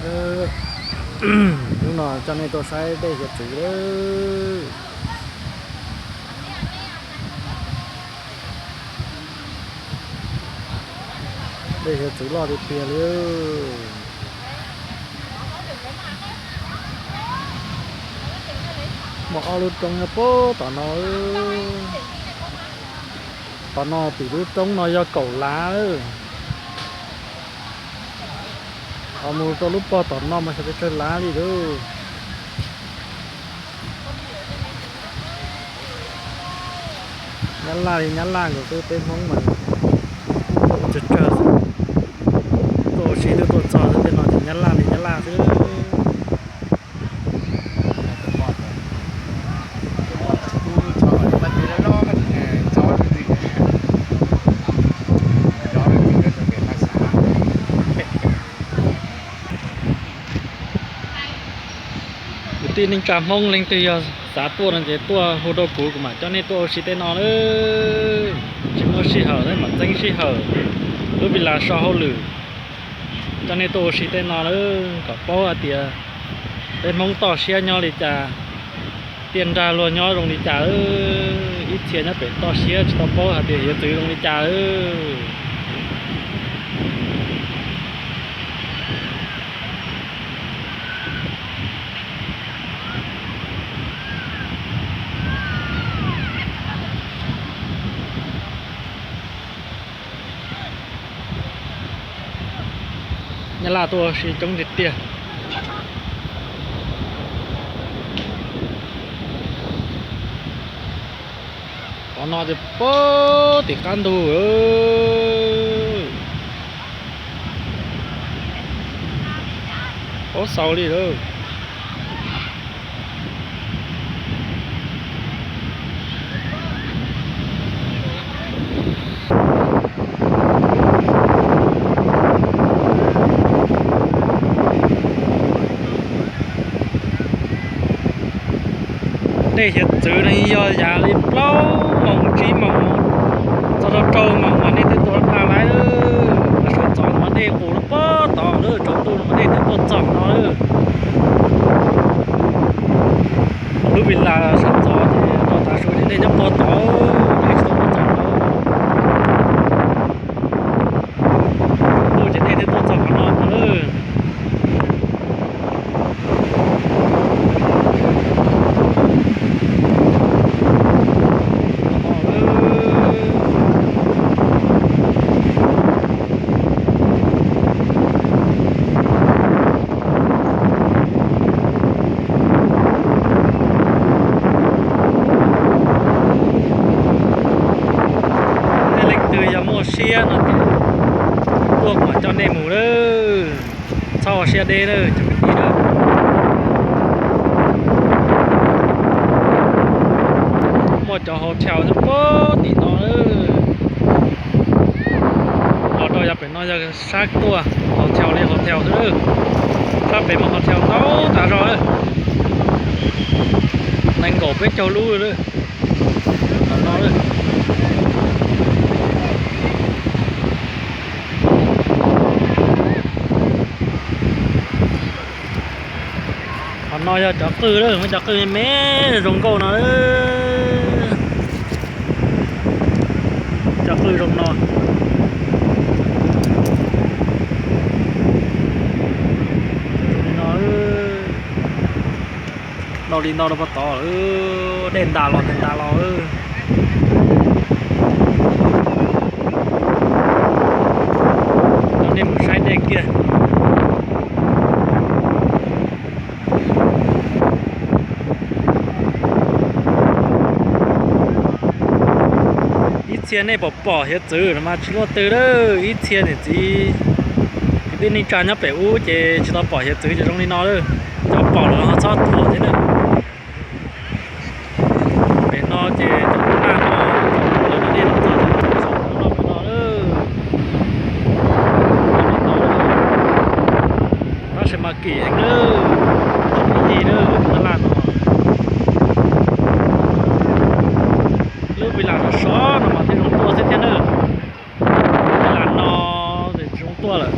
Hnub no coj nej tuaj saib dej hiav txwv lawm. Dej hiav txwv loj tiag tiag li. Muaj ob lub roob nyob puag tom no. Tom no tim lub roob no yog kaum lav. Ho mus rau lub pog tom no mas xyov pes tsawg lav li lauj. Nyab Laj li Nyab Laj nkaus xwb, peb Hmoob mas tuaj ua tsawg tsawg xwb. Tuaj ua si twb tuaj txog xwb, tej no ces Nyab Laj li Nyab Laj xwb. Kwv tij neej tsa Hmoob leej twg yog xav tuaj no ces tuaj hu rau kuv, kuv mam coj nej tuaj ua si tej no lawm. Tsis muaj sij hawm thiab mam txeeb sij hawm lub villa so hauj lwm coj nej tuaj ua si tej no lawm, kom paub hais tias peb Hmoob toj siab nyob li cas, tiaj nrag luag nyob zoo li cas, ib txhia nyob pem toj siab tsis tau paub hais tias hiav txwv zoo li cas. Nyab Laj tuaj ua si coob tiag tiag. Qhov no ces puag tim qab ntug, paub xaus li lawm. Dej hiav txwv no yog yav li plaub moos tsib moos txog rau rau moos mas nej twb tuaj tag lawm. Sawv ntxov mas dej qus lawm puag tod lawm, tsaus ntuj no mas dej twb tuaj txog no lawm. Lub villa sawv ntxov ces rau tav su ces dej nyob puag tod, dej tsis tau tuaj txog no. Ntuj ces dej twb tuaj txog qhov no lawm. Tej leej twg yog muaj siab no ces tuaj kuv mam coj nej mus lawm. Txhob ua siab deb lawm cov kwv tij lawm. Muaj cov hotel nyob puag tim no lawm. Los rau yav pem no yog sab tuaj, hotel li hotel xwb lawm. Sab pem mas hotel ntau tas zog lawm. Nees nkaum peb caug lub lawm. Tom no lawm. Qhov no yog cov qwj lawm, muab cov qwj me me zoo nkauj no. Cov qwj zoo no. Zoo li no. Ntau li ntau rau puag tod, dej ntas los ntas los. Coj nej mus saib dej kiag. Ib txhia nej pom pom hiav txwv no mas tsis luaj twg lawm, ib txhia niam txiv kwv tij neej tsa nyob pem ub ces tsis tau pom hiav txwv ces zoo li no lawm. Cov pom lawm ho txhob thuam thiab lawm. Pem no ces cov laj no, lawv dej los txog no pem no lawm. Tab sis mas kim heev lawm, ib yig lawm laj no. Lub villa sov sov no mas thiaj zoo tuaj xwb thiab na. Villa no ces tsis zoo tuaj lawm.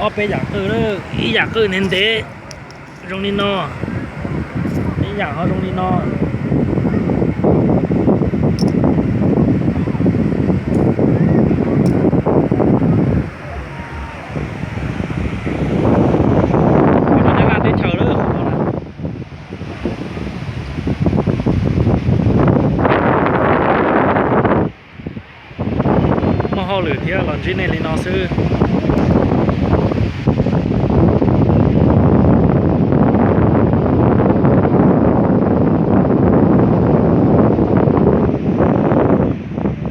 Ob peb yam qwj, ib yam qwj ntev ntev zoo li no, ib yam ho zoo li no. Nyab Laj teb chaws lawm. Muaj hauj lwm thiab los ntsib nej li no xwb.